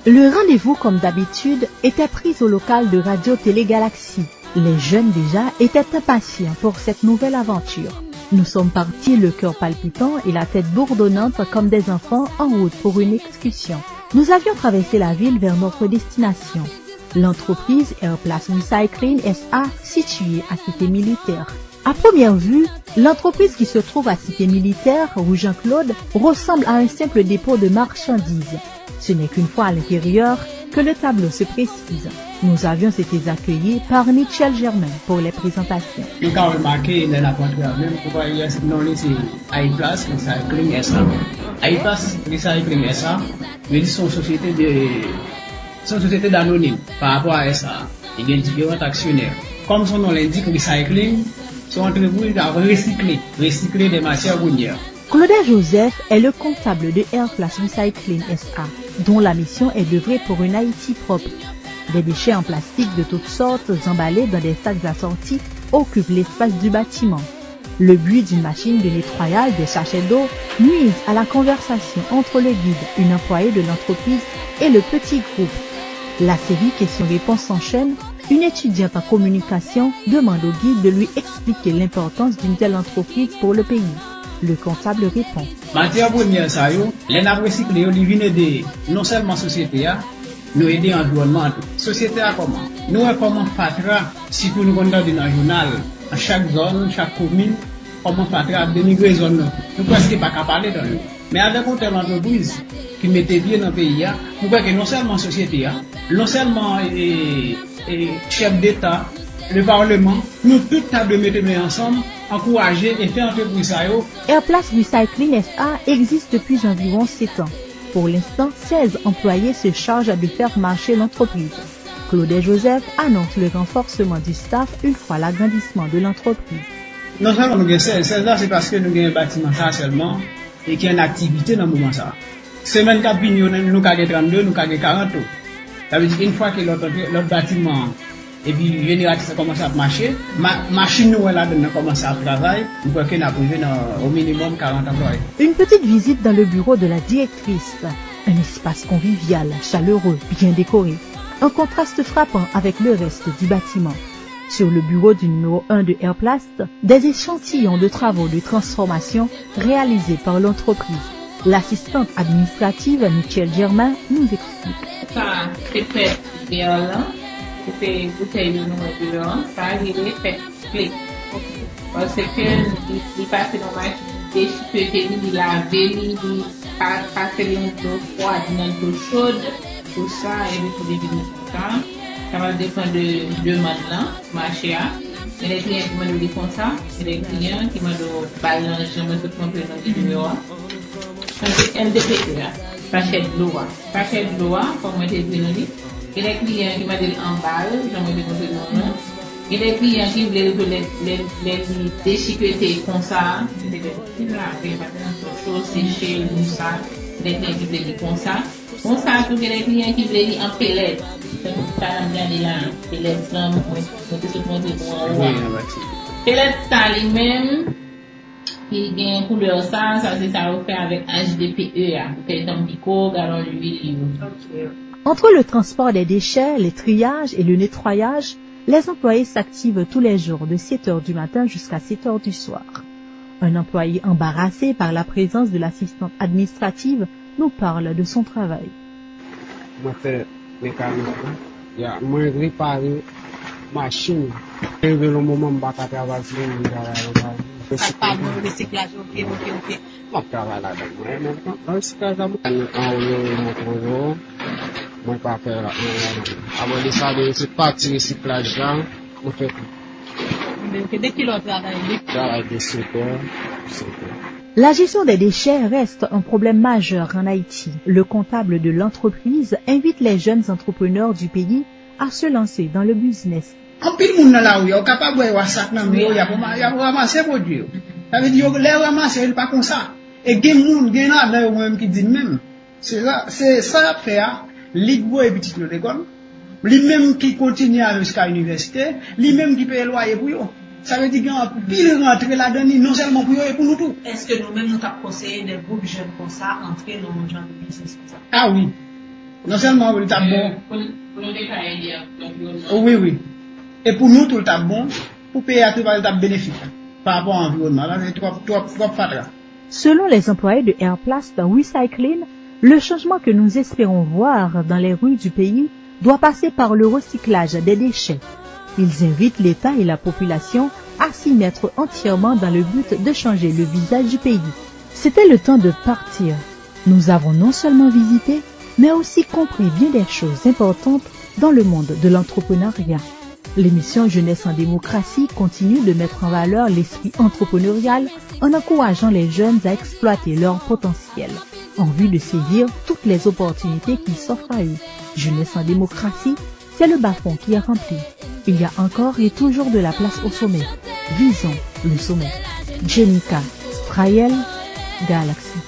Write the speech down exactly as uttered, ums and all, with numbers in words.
Le rendez-vous, comme d'habitude, était pris au local de Radio Télé Galaxie. Les jeunes déjà étaient impatients pour cette nouvelle aventure. Nous sommes partis le cœur palpitant et la tête bourdonnante comme des enfants en route pour une excursion. Nous avions traversé la ville vers notre destination, l'entreprise Air Place Recycling S A, située à Cité Militaire. À première vue, l'entreprise qui se trouve à Cité Militaire, rue Jean-Claude, ressemble à un simple dépôt de marchandises. Ce n'est qu'une fois à l'intérieur que le tableau se précise. Nous avions été accueillis par Nichel Germain pour les présentations. Nou ka remake, lè n ap antre a menm, konpayi a, non li se Air Place Recycling S A. Air Place Recycling S A, men li se yon sosyete de, se yon sosyete danonim pa rapò a S A. Li gen diferan aksyonè. Kòm son non l endik, recycling, se yon antrepriz k ap resikle, resikle de matyè premyè. Claudet Joseph est le comptable de Air Place Recycling S A, dont la mission est d'œuvrer pour une Haïti propre. Des déchets en plastique de toutes sortes, emballés dans des sacs assortis, occupent l'espace du bâtiment. Le bruit d'une machine de nettoyage, des sachets d'eau nuisent à la conversation entre le guide, une employée de l'entreprise, et le petit groupe. La série questions-réponses s'enchaîne. Une étudiante en communication demande au guide de lui expliquer l'importance d'une telle entreprise pour le pays. Le comptable répond. Matyè premyè sa yo, lè n ap resikle yo, li vin ede non sèlman sosyete a, nou ede anviwònman an tou. Sosyete a kòman? Nou wè kòman fatra, sitou nou konn tande nan jounal, nan chak zòn, chak komin, kòman fatra ap denigre zòn nan tou. Nou prèske pa ka pale dan yo. Men avèk yon tèl antrepriz ki mete pye nan peyi a, nou kwè ke non sèlman sosyete a, non sèlman, e, e, chèf deta, le paleman, nou tout ta dwe mete men ansanm, ankouraje e fè antrepriz sa yo. Airplace Recycling S A existe depuis environ sept ans. Pour l'instant, seize employés se chargent de faire marcher l'entreprise. Claudet Joseph annonce le renforcement du staff une fois l'agrandissement de l'entreprise. Non sèlman nou gen sèz, sèz la se paske nou gen batiman sa sèlman e ki an aktivite nan moman sa. Semèn k ap vini yo, nou ka gen trannde, nou ka gen karant tou. Sa vle di, yon fwa ke lòt, lòt batiman an, epi jeneratris la kòmanse ap mache, ma-, machin nou wè ladann nan kòmanse ap travay, nou kwè ke n ap rive nan, o minimòm, karant anplwaye. Une petite visite dans le bureau de la directrice. Un espace convivial, chaleureux, bien décoré. Un contraste frappant avec le reste du bâtiment. Sur le bureau du numéro un de Airplast, des échantillons de travaux de transformation réalisés par l'entreprise. L'assistante administrative, Michelle Germain, nous explique. Sa, se pèt deyò lan, se bouteille yo nou wè deyò, sa rele pèt kle. Paske li, li pase nan machin, li dechikete li, li lave li, li pa-, pase li nan dlo fwad, nan dlo chod. Pou sa, epi pou li vini konsa, sa va depann de demann lan, mache a. Gen de kliyan ki mande w li konsa, gen de kliyan ki mande w ba l nan jan mwen sot montre nan videyo a. Sa se M D P E a, sachè dlo a. Sachè dlo a, kòm mwen te di nou li, gen de kliyan ki mande l anba l, jan mwen te montre nou an. Gen de kliyan ki vle l tou lè, lè, lè li dechikete konsa, se te lave, pa te nan dlo cho, seche l konsa. Gen de kliyan ki vle li konsa. Konsa tou, gen de kliyan ki vle li an pelèt. Tankou sa n ap gade la, pelèt lan, mwen, mwen te sot montre nou anwo a. Pelèt sa li menm, ki gen koulè sa, sa se sa yo fè avèk H D P E a, bouteille Tampico, galon luil yo. Entre le transport des déchets, les triages et le nettoyage, les employés s'activent tous les jours de sept heures du matin jusqu'à sept heures du soir. Un employé embarrassé par la présence de l'assistante administrative nous parle de son travail. Mwen fè mekanik wi. Ya, mwen repare machin. Mwen rive yon moman m pa ka travay, se mwen menm ki travay nan kay. Sa k pa bon, resiklaj, ok, ok, ok. M ap travay ladan mwen, men nan resiklaj la, mwen anwo yo, yo monte yo. Mwen pa fè anyen. Apre de sa, de se pati resiklaj la, mwen fè tou. De ki lè w travay? Travay de sèt è, sèt è. La gestion des déchets reste un problème majeur en Haïti. Le comptable de l'entreprise invite les jeunes entrepreneurs du pays à se lancer dans le business. Anpil moun nan lari a, ou kapab wè yo a sak nan men yo, y ap rama-, y ap ranmase pwodui yo. Sa vle di, yo, lè yo ranmase yo, li pa konsa. E gen moun, gen ladan yo mwen menm ki di m menm. Se sa, se sa y ap fè a, li k voye pitit yo lekòl, li menm ki kontinye al jiska inivèsite, li menm ki peye lwaye pou yo. Sa vle di gen anpil rantre ladan li, non sèlman pou yo, e pou nou tou. Èske nou menm nou t ap konseye de gwoup jèn konsa antre nan yon jan de biznis konsa? A wi. Non sèlman li t ap bon. Pou nou te ka ede anviwònman. Wi, wi. E pou nou tou, li t ap bon. Pou peyi a tou, li t ap benefik pa rapò a anviwònman la. Se twòp, twòp, twòp fatra. Selon les employés de Airplast Recycling, le changement que nous espérons voir dans les rues du pays doit passer par le recyclage des déchets. Ils invitent l'État et la population à s'y mettre entièrement dans le but de changer le visage du pays. C'était le temps de partir. Nous avons non seulement visité, mais aussi compris bien des choses importantes dans le monde de l'entrepreneuriat. L'émission Jeunesse en démocratie continue de mettre en valeur l'esprit entrepreneurial en encourageant les jeunes à exploiter leur potentiel en vue de saisir toutes les opportunités qui s'offrent à eux. Jeunesse en démocratie, c'est le bas-fond qui est rempli. Il y a encore et toujours de la place au sommet. Visons le sommet. Jenica, Strael, Galaxy.